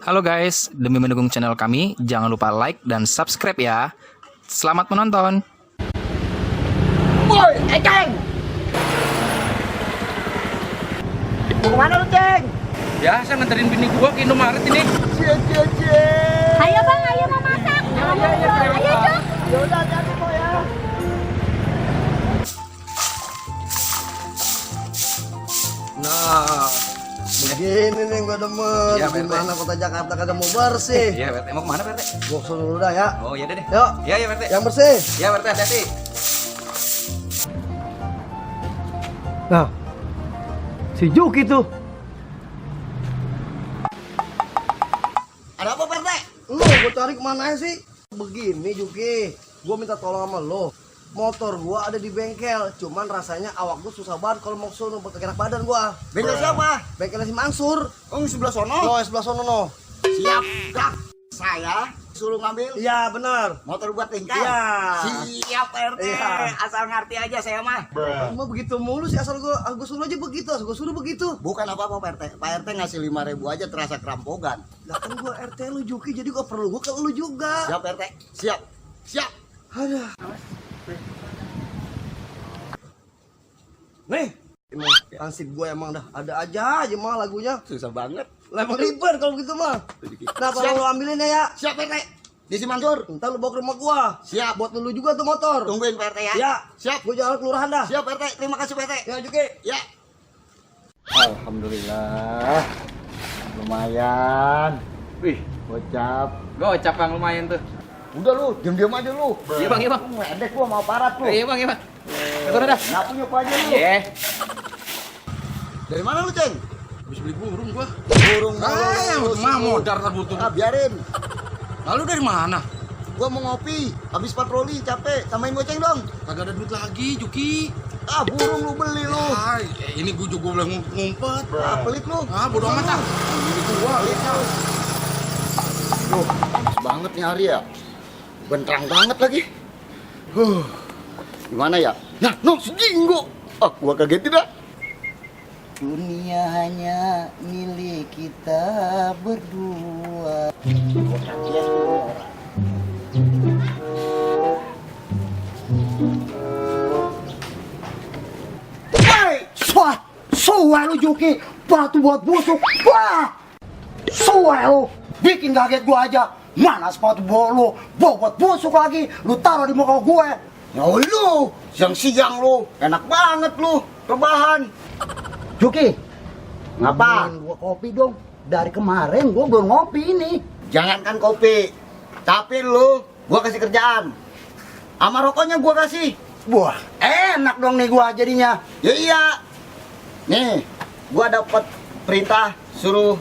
Halo guys, demi mendukung channel kami, jangan lupa like dan subscribe ya. Selamat menonton. Woi, Ceng! Mau kemana lu, Ceng? Ya, saya nganterin bini gua ke Indomaret ini. Cie. Ayo bang, ayo mau masak. Ayo Cuk. Ya udah, hati-hati kok ya. Nah, begini nih gua demen. Ya, Pak RT. Gimana kota Jakarta kagak mau bersih? Iya, Pak RT. Mau kemana, Pak RT? Gua suruh dulu dah ya. Oh, iya deh. Yuk, Iya, Pak RT. yang bersih. Iya, Pak RT, hati-hati. Nah, si Juki tuh. Ada apa, Pak RT? Lu gua cari kemana sih? Begini, Juki. Gua minta tolong sama lo. Motor gua ada di bengkel, cuman rasanya awak gua susah banget kalau mau sono buat enak badan gua. Bengkel siapa? Bengkelnya si Mansur. Oh, sebelah sono. Oh, sebelah sono no. Siap, Kak. Saya suruh ngambil. Iya, benar. Motor buat tingkah. Iya. Siap, RT. Iya. Asal ngerti aja saya mah. Cuma begitu mulu sih, asal gua suruh aja begitu, asal gua suruh begitu. Bukan apa-apa, Pak RT. Pak RT ngasih 5.000 aja terasa kerampokan. Lah kan gua RT lu Juki, jadi gua perlu gua ke lu juga. Siap, RT. Siap. Siap. Aduh. Nih, emang ansip gue emang dah ada aja mah lagunya. Susah banget. Lah emang ribet kalau begitu mah. Nah, kalau lu ambilin ya. Siap, Pak RT. Di si Mansur. Entar lu bawa ke rumah gua. Siap. Buat lu juga tuh motor. Tungguin, Pak RT ya. Ya. Siap. Gua jalan kelurahan dah. Siap, Pak RT. Terima kasih, Pak RT. Ya, Juki. Ya. Alhamdulillah. Lumayan. Wih, gocap. Gocap Bang, lumayan tuh. Udah lu, diam-diam aja lu. Iya, Bang, iya, Bang. Ngedek gua mau aparat lu. Iya, Bang, iya, Bang. Turun dah. Ngapunya apa aja lu? Iya. Dari mana lu, Ceng? Habis beli burung gua. Burung Mah modar butuh. Ah, biarin. Lalu dari mana? Gua mau ngopi, habis patroli capek. Tambahin goceng dong. Kagak ada duit lagi, Juki. Ah, burung lu beli lu. Ay, ini gua juga boleh ngumpet. Ah, pelit lu. Ah, bodo amat ah. Ini gua. Duh, panas banget nih hari ya. Bentrang banget lagi. Gimana ya? Nah, no, si Jinggo. Ah, gua kaget tidak. Dunia hanya milik kita berdua. Hei, suai lu Juki, batu buat busuk. Wah, suai lu, bikin kaget gua aja. Mana sepatu bolu, buat busuk lagi, lu taruh di muka gue. Ya lu, siang-siang lu, enak banget lu, rebahan. Juki, ngapa? Gua kopi dong. Dari kemarin gua belum ngopi ini. Jangankan kopi, tapi lu gua kasih kerjaan. Sama rokoknya gua kasih. Wah, enak dong nih gua jadinya. Ya iya. Nih, gua dapat perintah suruh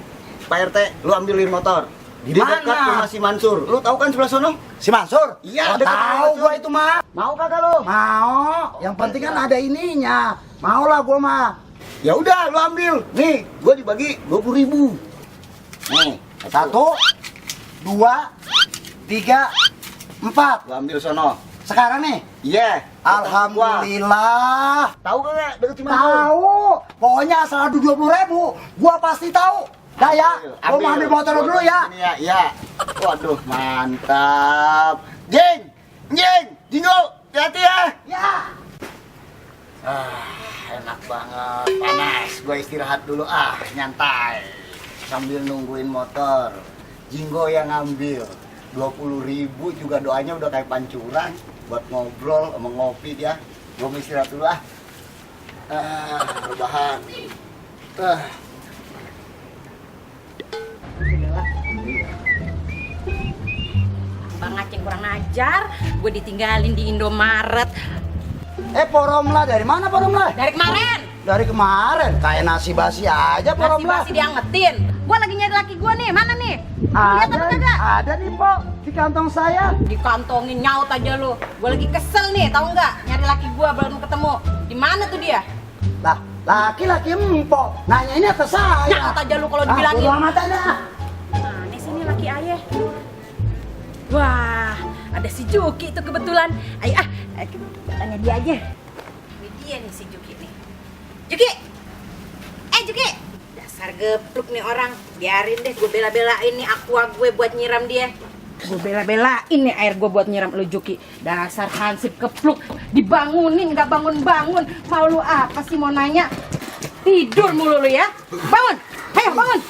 Pak RT lu ambilin motor. Di dekat rumah si Mansur. Lu tahu kan sebelah sono? Si Mansur? Iya, tahu gua itu mah. Mau kagak lu? Mau. Yang penting kan ada ininya. Mau lah gua mah. Ya udah, lu ambil. Nih, gua dibagi 20.000. Nih, 1 2 3 4. Gua ambil sono. Sekarang nih? Iya. Alhamdulillah. Tahu kagak deket si Mansur? Tahu. Pokoknya asal ada 20.000, gua pasti tahu. Dah ya, gua mau ambil motor dulu ya. Iya. Waduh, mantap. Jeng, Jingo, hati-hati ya. Ya. Enak banget, panas. Gua istirahat dulu nyantai. Sambil nungguin motor. Jingo yang ngambil. 20.000 juga doanya udah kayak pancuran buat ngobrol sama ngopi dia. Gua mau istirahat dulu rebahan. Bang Aceng kurang ajar, gue ditinggalin di Indomaret. Poromlah, dari mana Poromlah? Dari kemarin. Dari kemarin, kayak nasi basi aja Nasi Poromlah. basi diangetin. Gue lagi nyari laki gue nih, mana nih? Lihat apa kagak? Ada nih Pok, di kantong saya. Dikantongin nyaut aja lu. Gue lagi kesel nih, tahu nggak? Nyari laki gue belum ketemu. Di mana tuh dia? Lah, laki-laki empok, nanya ini ke saya. Nyaut aja lu kalau dibilangin. Bodo amat aja. Nah, ini sini laki ayah. Wah, ada si Juki tuh kebetulan. Ayo tanya dia aja. Ini dia nih si Juki nih. Juki! Juki! Dasar gebluk nih orang. Biarin deh, gue bela-belain nih aqua gue buat nyiram dia. Gue bela-belain nih air gue buat nyiram lu Juki. Dasar hansip kepluk. Dibangunin nggak bangun-bangun. Mau lu apa sih mau nanya? Tidur mulu lu ya. Bangun. Ayo bangun.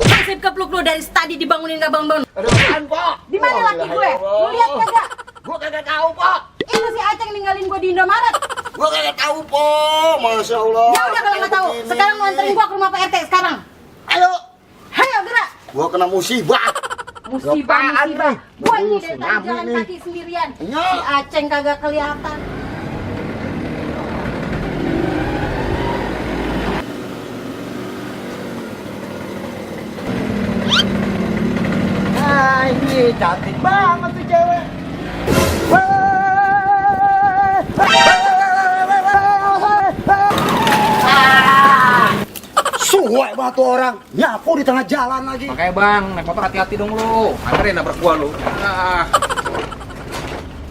Hansip kepluk lu dari tadi dibangunin nggak bangun-bangun. Ada apaan, Pak? Di mana laki gue? Lu lihat kagak? Gue kagak tahu, Pak. Itu si Aceng ninggalin gue di Indomaret. Gue kagak tahu, Pak. Masya Allah. Ya udah kalau nggak tahu, sekarang lu anterin gua ke rumah Pak RT sekarang. Ayo. Ayo gerak. Gue kena musibah. Musibah. nih? Gua ini dari Tsunami tadi jalan nih. kaki sendirian. Iya. Si Aceng kagak kelihatan. Nah, ini cantik banget tuh cewek. Suwe banget tuh orang, nyapu di tengah jalan lagi. Makanya bang, naik motor hati-hati dong lu. Anterin nabrak gua lu. Ah.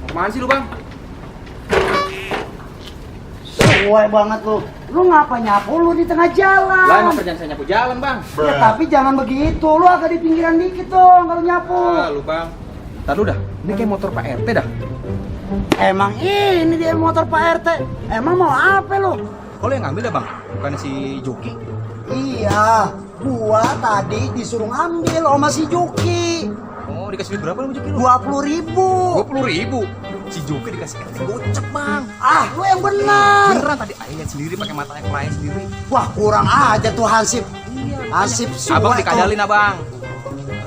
Kemana sih lu bang? Suwe banget lu. Lu ngapa nyapu lu di tengah jalan? Lah emang kerjaan saya nyapu jalan bang. Ya tapi jangan begitu, lu agak di pinggiran dikit dong kalau nyapu. Ah, lu bang. Ntar lu dah, ini kayak motor Pak RT dah. Emang ini dia motor Pak RT. Emang mau apa lu? Kok lu yang ngambil dah bang? Bukan si Juki. Iya, gua tadi disuruh ngambil sama si Juki. Oh dikasih duit berapa lu Juki lu? 20.000. 20.000. Si Juki dikasih gocap bang. Ah, lu yang benar. Beneran tadi ayah lihat sendiri pakai mata ayah sendiri. Wah, kurang aja tuh Hansip. Iya. Hansip suwe. Abang dikadalin abang.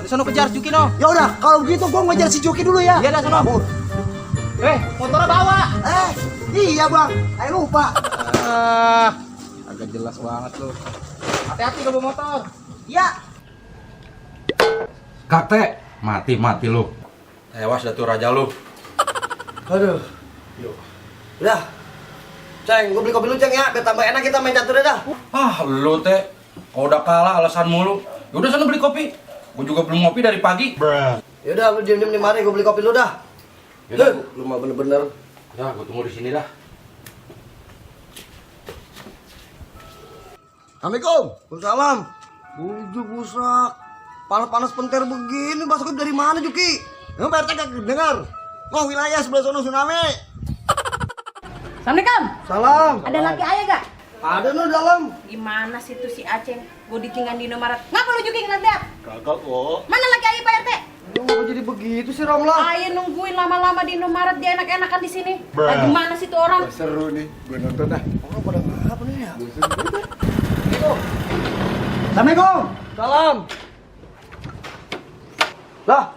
Di sono kejar Juki no. Ya udah, kalau begitu gua ngejar si Juki dulu ya. Iya dah sono. Motornya bawa. Iya bang. Ayo lupa. Agak jelas banget lu. Hati-hati kalau bawa motor. Ya. Kate, mati lu. Tewas dah tuh raja lu. Aduh. Udah. Ceng, gua beli kopi lu Ceng ya, biar tambah enak kita main catur dah. Ah, lu teh. Kalau udah kalah alasan mulu. Yaudah sana beli kopi. Gua juga belum ngopi dari pagi. Yaudah, lu diem-diem di mana? Gua beli kopi lu dah. Yaudah. Lu mah bener-bener. Ya, gua tunggu di sini dah. Assalamualaikum. Waalaikumsalam. Bujuk busak. Panas-panas penter begini, masuknya dari mana Juki? Emang Pak RT gak dengar? Oh, wilayah sebelah sono tsunami. Assalamualaikum. Salam. Ada laki ayah gak? Ada lu dalam. Gimana sih tuh si Aceng? Gue ditinggal di Indomaret. Ngapa lu Juki ngeliat? Kagak kok. Mana laki ayah Pak RT? Lu ngapa jadi begitu sih Ramlah? Ayah nungguin lama-lama di Indomaret, dia enak-enakan di sini. Lagi mana sih tuh orang? Seru nih, gue nonton dah. Oh, pada ngapa nih ya? Assalamualaikum. Salam. Lah,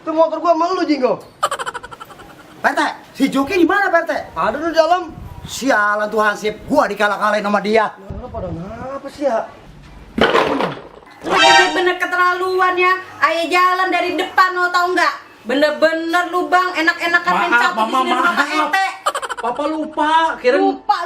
itu motor gua sama lu Jinggo. Pak RT, si Juki di mana Pak RT? Ada di dalam. Sialan tuh Hansip, gua dikalah-kalahin sama dia. Lu pada ngapa sih ya? Lu bener-bener keterlaluan ya. Ayah jalan dari depan lo tau nggak? Bener-bener lu bang, enak-enakan main catur di sini sama Pak RT. Papa lupa,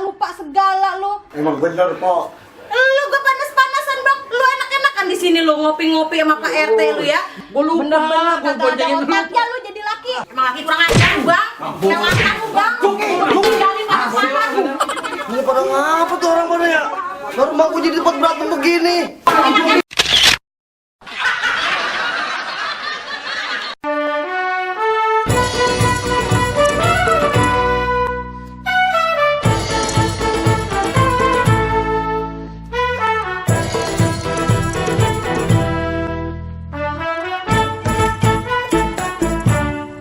Lupa segala lu. Emang bener kok. Lu gak panas-panasan bang, lu enak-enakan di sini lu ngopi-ngopi sama Pak RT lu ya. Gua lupa, Bener-bener gua kagak ada boncengin dulu. otaknya lu jadi laki. Emang laki kurang ajar lu bang. Kelewatan lu bang. Tinggalin panas-panas. Ini pada ngapa tuh orang pada ya? Baru mau gua jadi tempat berantem begini.